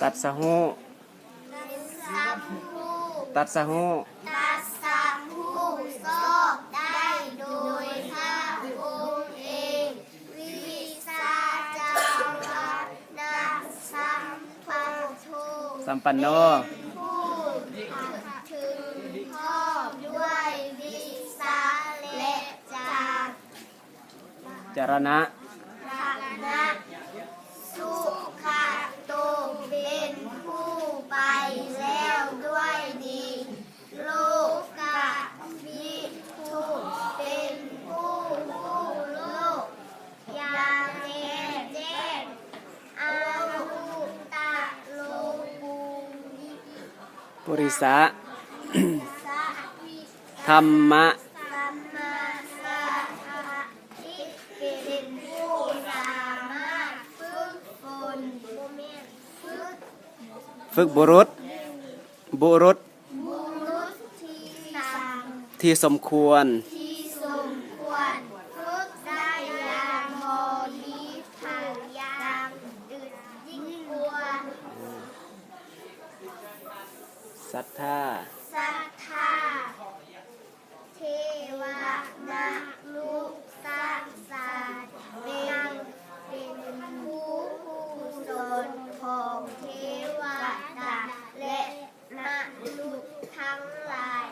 ຕັດສະຮູ້ ຕັດສະຮູ້ ຕັດສະຮູ້ ຊອບໄດ້ໂດຍພະອົງເອງ ວິຊາຈາວັນນະ ສຳປັນໂນ ເປັນຜູ້ເຖິງພາບດ້ວຍວິຊາ ແລະ ຈາ ຈາລະນະ ຈາລະນະ ສຸຂະໂຕ ເປັນຜູ້ໄປແລ້ວດ້ວຍດີ ໂລກະວິທູ ເປັນຜູ້ຮູ້ໂລກຢ່າງແຈ່ມແຈ້ງ ອະນຸຕະໂລ ປຸ ປຸລິສະ ສະ ທຳມະ ທຳມະ ສະ ເປັນຜູ້ສາມາດຝຶກຝົນ ບໍ່ແມ່ນ ຝຶກ ຝຶກບຸລຸດ ບຸລຸດ ບຸລຸດທີ່ສັງ ທີ່ສົມຄວນ ທີ່ສົມຄວນ ຝຶກໄດ້ຢ່າງບໍ່ມີໃຜຢ່າງອື່ນຍິ່ງກວ່າ ສັດທາ ສັດທາ ເທວະນະລຸສະສານ ເປັນ ເປັນຄູຜູ້ສອນຂອງເທວະດາ ແລະ ມະນຸດທັງຫຼາຍ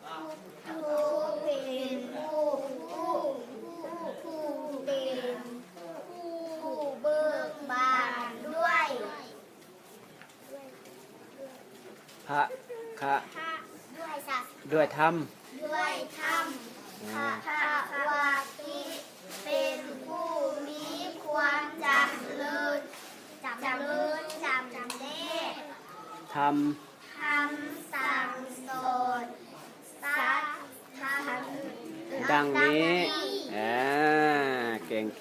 ພຸດໂທ ເປັນຜູ້ຮູ້ ຜູ້ເຕັມ ຜູ້ເບີກບານດ້ວຍ ພະ ຄະ ພະ ດ້ວຍ ດ້ວຍທຳ ດ້ວຍທຳ ອາ ພະຄະວາຕິ ເປັນຜູ້ມີຄວາມຈຳເລີນ ຈຳເລີນ ຈຳແນກ ທຳ ທຳສັ່ງສອນ ສັດທຳ ດັ່ງນີ້ ດັ່ງນີ້ ອາ ເກັ່ງໆ.